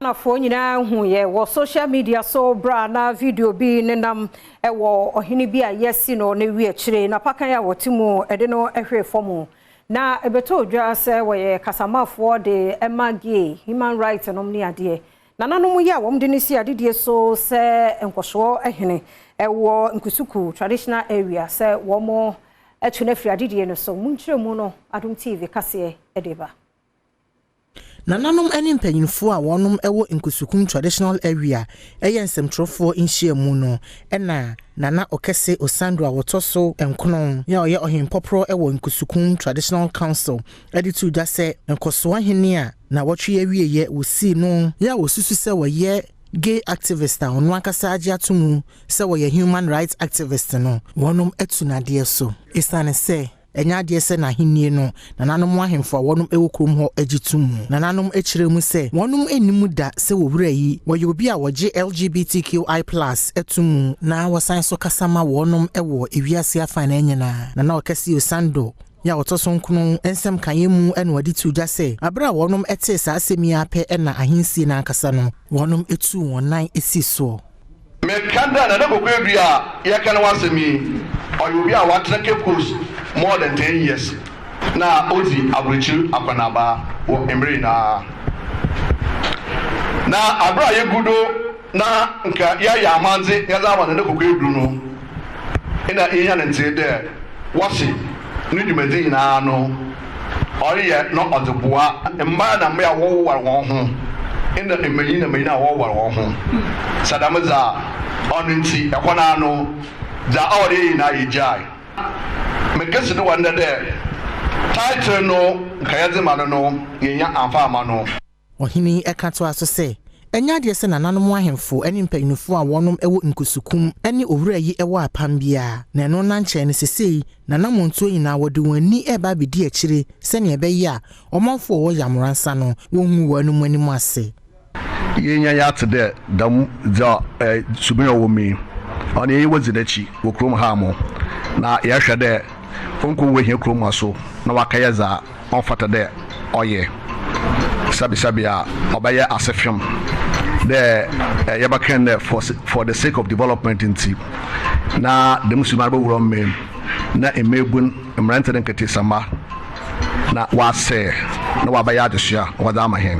Ghanafoɔ nyinaa hu yɛ wɔ social media so bra na video bi nenam wɔ ɔhene bi a yɛasi no ne wi akyire na pakan a wɔte mu ɛde no hwee fam na ɛbɛtɔ dwa sɛ wɔyɛ kasamafoɔ de ɛma gay human rights nom ne adeɛ. Nananom yi a wɔn de no si adedie so sɛ nkɔsoɔ hene ɛwɔ Nkusuku Traditional Area sɛ wɔn atu no afiri adedie no so mu nkyerɛmu no, Adom TV kaseɛ de ba. Nananom ne mpanyinfoɔ a wɔnom wɔ Nkusukum Traditional Area ɛyɛ nsɛmtwerɛfoɔ nhyiamu no, ɛna Nana Ɔkɛse Osando a wɔtɔ so 9 yɛ a ɔyɛ ɔhempɔporɔ wɔ Nkusukum Traditional Council ɛde to dwa sɛ nkɔsoɔ ahene a na wɔtwe awieeɛ wɔsii no yɛ a wɔsusu sɛ wɔyɛ gay activist a ɔno ankasa agye ato mu sɛ wɔyɛ human rights activist no, wɔnom atu n'adeɛ so ɛsiane sɛ ɛnyɛ adeɛ sɛ n'ahennie no nananom ahemfo a wɔnom wɔ kurom hɔ agye to mu. Nananom akyerɛ mu sɛ wɔnom anim da sɛ wɔwura yi wɔyɛ obi a wɔgye LGBTQI+ to mu na wɔsan so kasa ma wɔnom wɔ ewiase afa na nyinaa. Nana Ɔkɛse Osando yɛ a wɔtɔ so 9 nsɛm kaeɛ mu ɛna wɔde to dwa sɛ abere a wɔnom tee saa asɛm yi apɛ ɛna ahensie no ankasa no wɔnom etu wɔn nan esi soɔ. Meka dɛ Nana Koko Edu a yɛka ne ho asɛm yi, ɔyɛ obi a watena Cape Coast more than 10 years na odzi aburokyiri akɔnaba wɔ mmerɛ nyinaa. Na abere a yɛgu do na nka yɛayɛ ahwandze yɛdze ama Nana Koko Edu no, ɛna yɛnya ne ntee dɛ wɔse ne dwumadzi nyinaa no ɔreyɛ na ɔdze boa mmaa na mmea a wɔwoware wɔn ho, ɛna mmanyin na mmanyin a wɔwoware wɔn ho. Sadam dza ɔno nti ɛhɔ naa no dza ɔwɔ de yɛ nyinaa yɛ gyae. Mekesi do wɔ ndɛ dɛ title no nka yɛdze ma no yɛnya amfa ama no. Ɔhene yi ɛka toa so sɛ ɛnyɛ adeɛ sɛ nananom ahemfo ne mpanyinfoɔ a wɔnom wɔ Nkusukum ne owura yi wɔ apam biara, na ɛno na nkyɛn no sesei nanamontuo nyinaa wɔde wɔn ani ɛreba abɛdi akyire sɛnea ɛbɛyɛ a ɔmanfoɔ a wɔwɔ Yamoransa no wɔnhu wɔn anim anim ase. Yɛnya yɛate dɛ dɛm dza suban a ɔwɔ mu yi, ɔno yɛyɛ wɔdzi n'akyi wɔ kurom ha mo na yɛhwɛ dɛ ɔnkɔ wɔ hia kurom ha so na wakɛyɛ dza ɔmfata dɛ ɔyɛ sɛbesɛbe a ɔbɛyɛ asefem dɛ yɛbɛka dɛ for the sake of development nti na dɛm suban bɛwura mmam na mmeebun mmeranteɛ ne nketesama na wasɛe na wabɛyɛ adesua na wɔdze ama hɛn.